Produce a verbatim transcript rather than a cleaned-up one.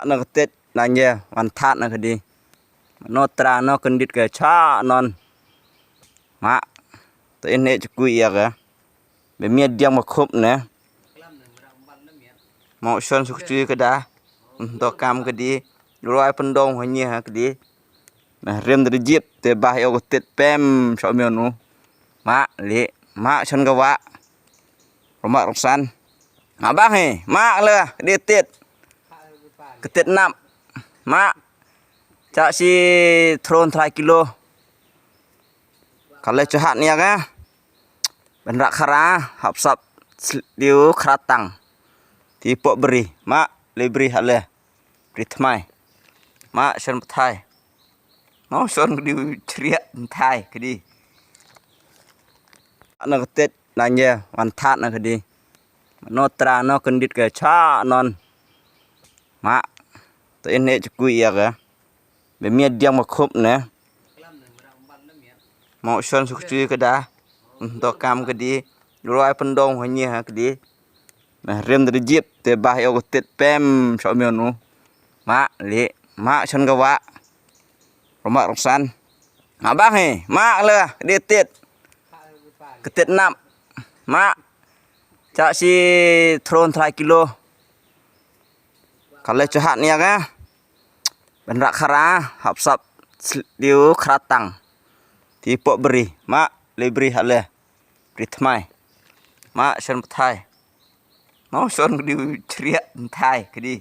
Na ka tet na nge wan that na ka di. No tra no kendit ke cha non. Ma. Te in ne chukui ya ke. Be miet diang ma khup ne. Mo shon suk chui ke da. To kam ke di. Ruai pendong ha nyi ha ke di. Na rem de jip te bah yo ke tet pem so mio nu. Ma li. Ma shon ke wa. Roma roksan. Abang he. Ma le ke di tet. Ke tet nap. Ma. Chak si tron trai kilo. Kale chahat ni ya ke. Ben rak khara hap sap diu khara tang. Ti pok beri. Ma le beri hale. Beri tmai. Ma shon pathai. No shon diu chriak pathai ke di. Na ka tet na nge wan that na ka di. No tra no kendit ke cha non. Ma. Te in ne chukui ya ke. Be miet diang ma khup ne. Mo shon suk chui ke da. To kam ke di. Ruai pendong ha nyi ha ke di. Na rem de jip te bah yo ke tet pem so mio nu. Ma li. Ma shon ke wa. Roma roksan. Abang he. Ma le ke di tet. Ke tet nap. Ma. Chak si tron trai kilo. Kale chahat ni ya ke. Ben rak khara hap sap diu khara tang. Ti pok beri. Ma le beri hale. Beri tmai. Ma shon pathai. No shon diu chriak pathai ke di.